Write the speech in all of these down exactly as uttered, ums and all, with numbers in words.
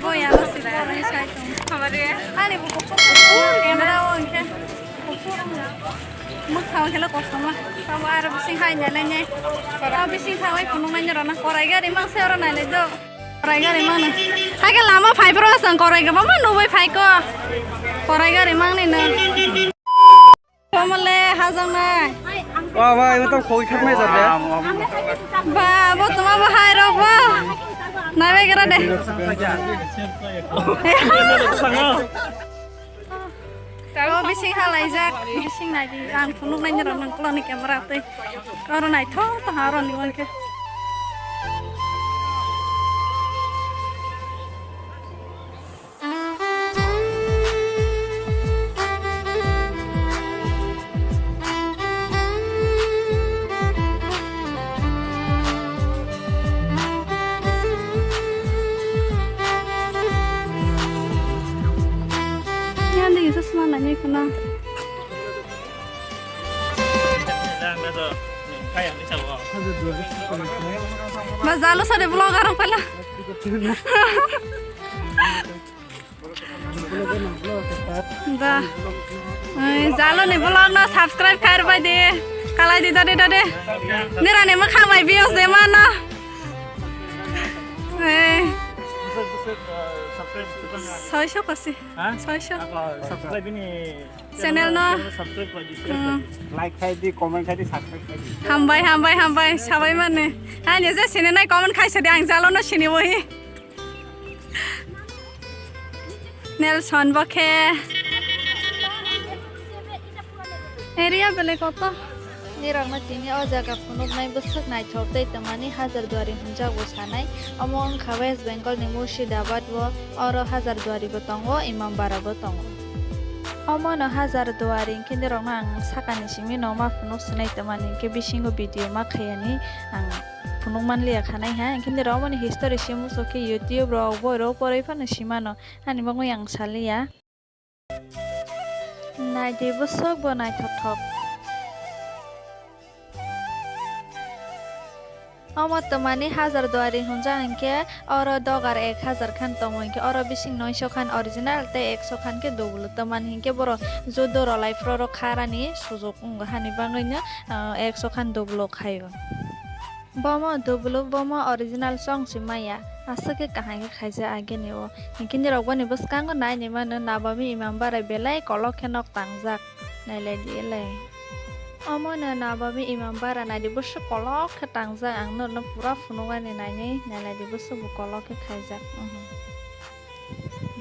Boya no se borok ni sai tong. Hamari. Ani bo kuphur kuphur camera o hwnkhe kuphur. Mwkhang khe kosom ma. Tamo aro bising hai nai nai. Tamo bising thangwi phunuk nai rw na. Korai gari mang se oro nai lai do. Korai gari mang no. Hai khe lama phai phuru aswk korai gaba ma nubai phai ko. Korai gari mang ni no. Tomole hajang nai. Wah, wah, ini tuh koi khat mai jat ya. Ba, bo tuma bo hai rok bo. Nai bai kera de. Bo bising halai jak, bising nai di. Ang phunuk nai ni rok nang klo ni camera tei. Oro nai tho to ha oro ni wan khe. Yang di Yesus mana ni kena? Ba jalo sare vlogger rok pala. Da. Ai, jalo ni vlog no subscribe khai rw bai di. Kalai di dade dade. Nira ni mwkhang bai views de mano. Ai. Soiso kasi. Ha? Soiso. Subscribe ni Channel no. Subscribe khai di, share khai di. Hmm. Like khai di, comment khai di, subscribe khai di. Hambai, hambai, hambai, sabai mani. Ani je sini nai comment khai sadi ang jalo no sini bo hi. Nelson bo khe. Area bele koto? Nirokno tini o jaga phunuknai bwswk naithok tei twmani Hajar Duari hwnjak bo sanai. Omo wngkha West Bengal ni Murshidabad o, oro Hajar Duari bo tongo, Imambara bo tongo. Omono Hajar Duari hwnkhe nirokno ang sakani simi no ma phunuk swnai twmani hwnkhe bisingo video ma khayani ang phunuk manliya khanai ha, hwnkhe nirok omoni history simi muchuk khe YouTube rok, boi rok porwi phano simano, ani bagwi ang saliya. Naidi bwswk bo naithokthok. Omo twmani Hajar Duari hwnjak hinkhe oro dogar ek hajar khan tongo, hinkhe oro bising noisho khan original tei ekso khan khe dublo. Twmani hinkhe borok judo rwlai phuru rok kharani sujuk wngo, hani bagwino, ah, ekso khan dublo khaio. Bomo dublo, bomo original chong se maya. Aswk khe kaham khe khaijak agini o. Hinkhe nirok boni bwskango naini mano Nabami Imambara belai kolok khe nok tangjak. Nailai di le. Omo no Nabami Imambara naidi bwswk kolok khe tangjak. Ang norno pura phunukani nainai. Nailai di bwswk bo kolok khe khaijak. Mhm.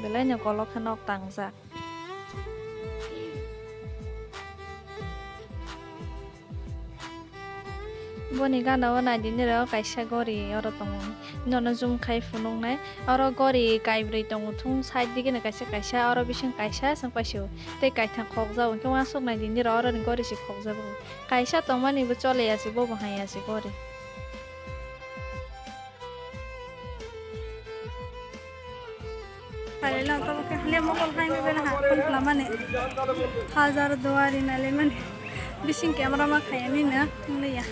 Belai no kolok khe nok tangjak. Boni gana o naidi nirok kaisa gori oro tongo. Nono zoom khai phunuknai. Oro gori kaibrwi tongo thung side dige no kaisa kaisa, oro bising kaisa chwng paisio. Tei kaithang khokjak, hwnkhe uansuk naidi nirok oroni gori se khokjago. Kaisa tongmani bo choliya se, bo bo haiya se gori. Khailai lang tamo khe haliya mokol khai bebela ha phone khwlamani. Hajar Duari nailaimani. Bising camera ma khaya nini wngya.